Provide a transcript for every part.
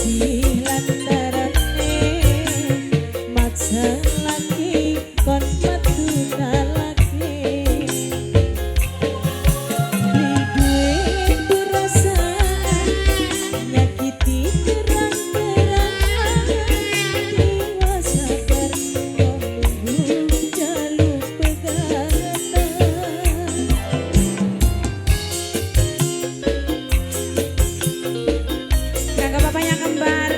sih lantarane maksa laki kon metu talake? Beli duwe perasaan nyakiti terang-terangan, tiwas sabar kon nunggu jaluk pegatan. Kakak bapaknya kembar,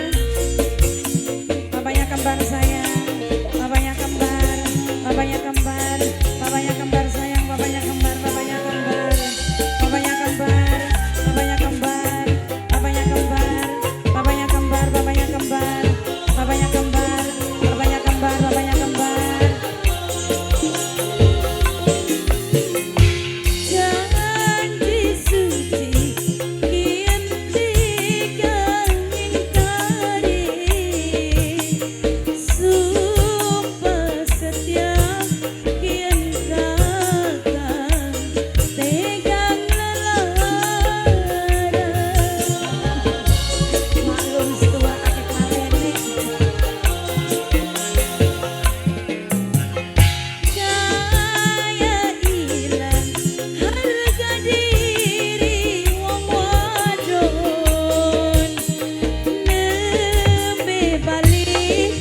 bapaknya kembar sayang, bapaknya kembar, bapaknya kembar, bapaknya kembar sayang, bapaknya kembar, bapaknya kembar, bapaknya kembar, bapaknya kembar, bapaknya kembar, bapaknya kembar, bapaknya kembar, bapaknya kembar, bapaknya kembar, bapaknya kembar. Janji suci kian tiga ingkari, sumpah setia kian kakang tegang lelara. Maklum setua kakek mateni. Kaya ilang harga diri wong wadon, nembe bali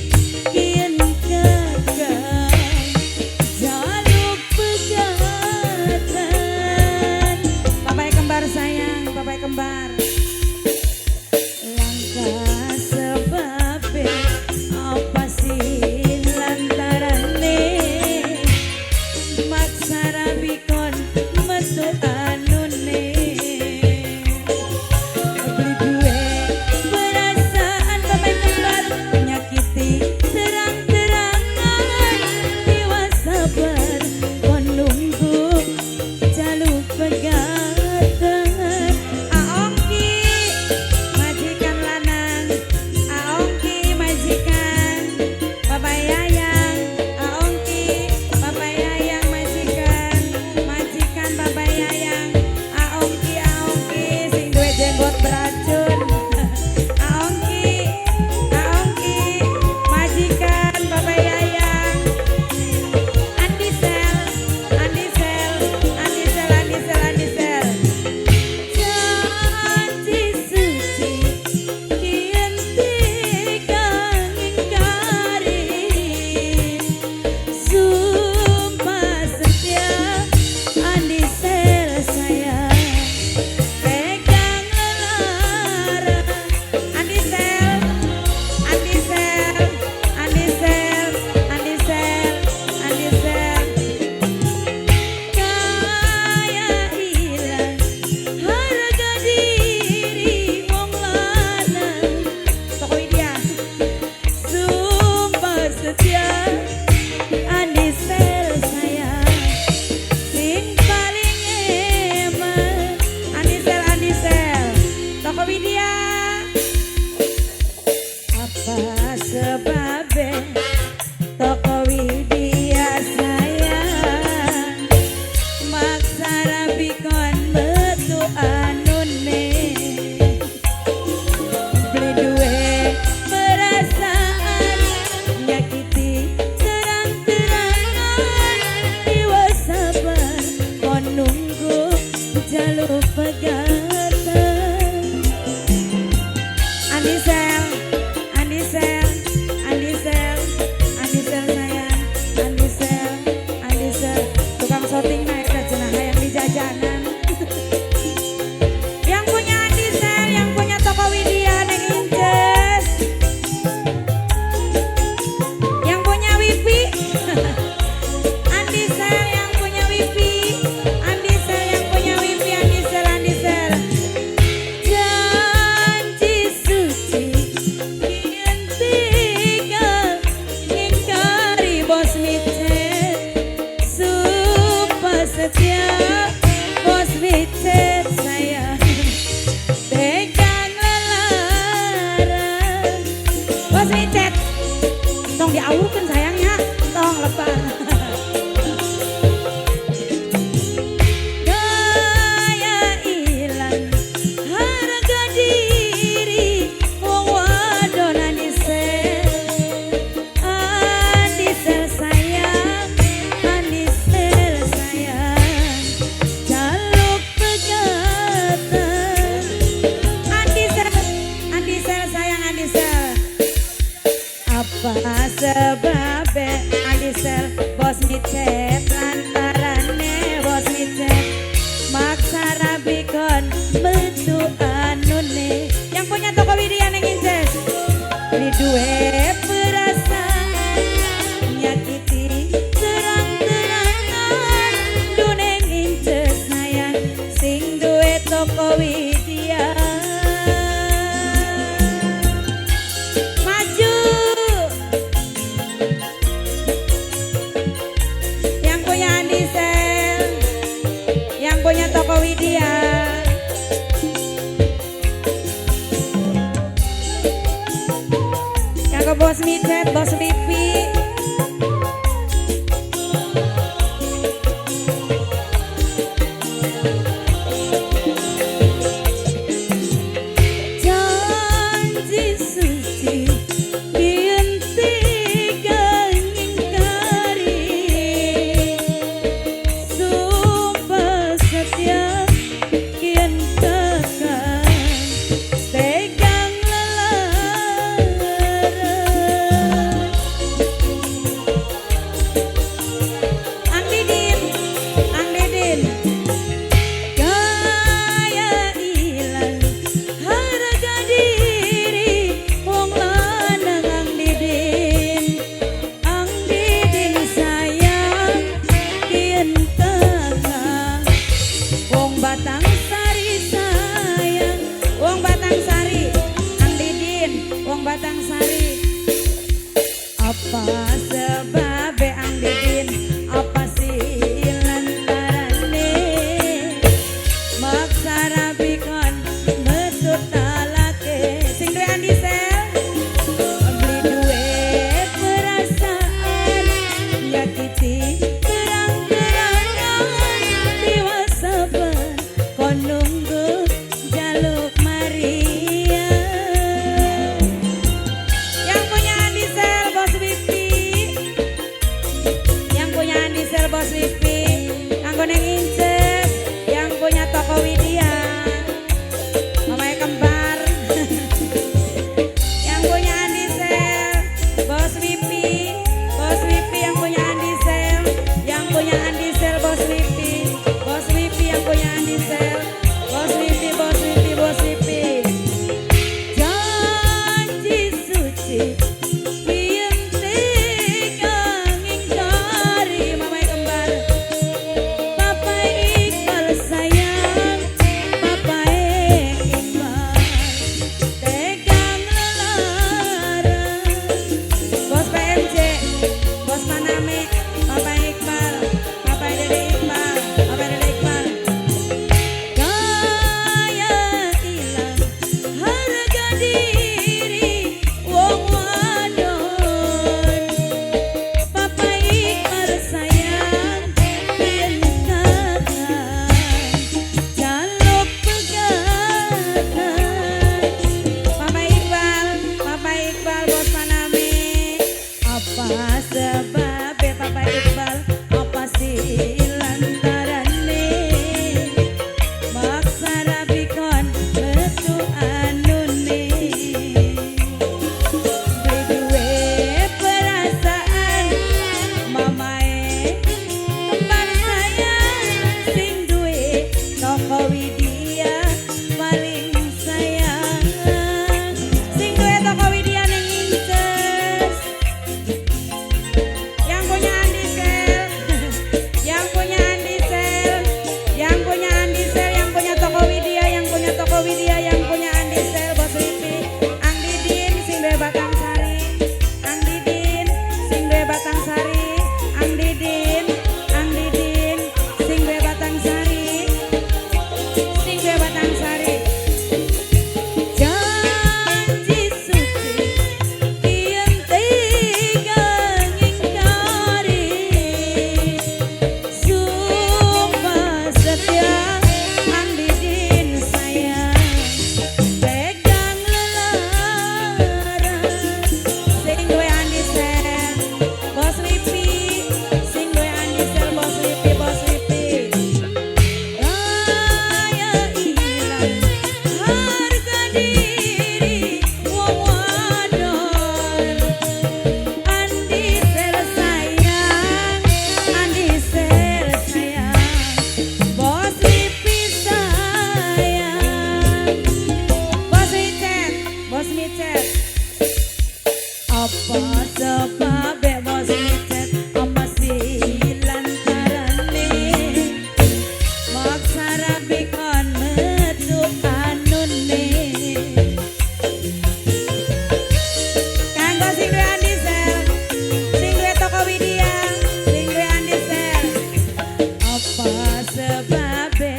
kian kakang jaluk pegatan. Bapaknya kembar sayang, bapaknya kembar. Langkah sebabe apa sih lantarane maksa rabi kon metu anune? Beli duwe perasaan bapak kembar nyakiti terang-terangan, tiwas sabar kon nunggu jaluk pegatan. Aongki majikan lanang, Aongki majikan, Bapak Yayang, Aongki, Bapak Yayang majikan, majikan Bapak Yayang, Aongki, Aongki sing duwe jenggot beracun. Aongki, Aongki majikan Bapak Yayang. Andisel, Andisel, Andisel, Andisel, Andisel. Janji suci kian tiga ngingkari, sumpah setia Andisel sayang pegang lelara. Andisel, Andisel, Andisel, Andisel, Andisel. Kaya ilang harga diri wong lanang, Toko Widya. sumpah setia Andisel sayang sing paling eman. Andisel, Andisel. Toko Widya. Apa sebabe Toko Widya sayang maksa rabi kon metu anune? Beli duwe perasaan nyakiti terang-terangan, tiwas sabar kon nunggu jaluk pegatan. Andisel, Andisel, Andisel, Andisel sayang, Andisel, Andisel. Tukang syuting naik ke cenah hayang di jajanan. Yang punya Andisel, yang punya Toko Widya neng Inces. Yang punya Wifi. Andisel yang punya Wifi. Andisel yang punya Wifi, Andisel, Andisel. Janji suci kian tiga ngingkari, bos micet, sumpah setia bos micet sayang tegang lelara. Bos micet. Tong diawukeun sayangnya, tong lebar. Kaya ilang harga diri wong Apa sebabe Andisel bos micet lantarane bos micet maksa rabi kon metu anune. Yang punya toko Widya neng Inces beli duwe perasaan nyakiti terang-terangan duneng Inces sayang sing duwe toko Widya. Maju yang punya Andisel, yang punya toko Widya. Kanggo bos micet, bos Lipi. Janji suci dihentikan ingkari, sumpah setia kian takkan tegang lelara. Ang Didin, Ang Didin, gaya ilang harga diri wong lanang. Ang Didin, Ang Didin sayang kian takkan wong Batang Sari sayang, wong Batang Sari. Ang Didin, wong Batang Sari. Apa sebabe Ang Didin, apa sih lantarane maksa rabi kon metu talake. Sing duwe Andisel beli duwe perasaan nyakiti terang-terangan tiwas sabar kon nunggu jaluk Maria. Yang punya Andisel bos Wipi, yang punya Andisel bos Wipi, kanggo neng Inces, yang punya toko Widya, mamanya kembar. Yang punya Andisel bos Wipi, bos Wipi yang punya Andisel, yang punya Andisel bos Wipi, bos Wipi yang punya Andisel, bos Wipi, bos Wipi, bos Wipi. Janji suci biyen tegang ingkari, mamai kembar. Papa Iqbal sayang, Papa Iqbal tegang lelara. Bos PMJ, bos Paname, Papa Iqbal, Papa Dede Iqbal, Papa Dede Iqbal. Gaya ilang harga diri wong wadon. Papa Iqbal sayang yen takkan jaluk pegatan. Papa Iqbal, Papa Iqbal bos Paname. Apa sebabe Papa Iqbal, apa sih lantarane maksa rabi kon metu anune. Apa sebabe Bos Wicet mesti lantarane maksa rabi kon metu anune. Kanggo sing duwe Andisel, sing duwe toko Widya, sing duwe Andisel. Apa sebabe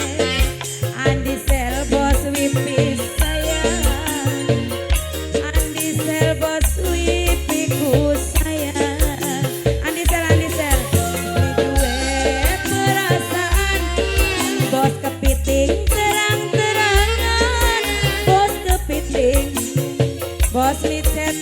Andisel bos wipi sayang, Andisel bos wipiku sayang. Andisel, Andisel duwe perasaan, bos kepiting terang-terangan, bos kepiting, bos micet.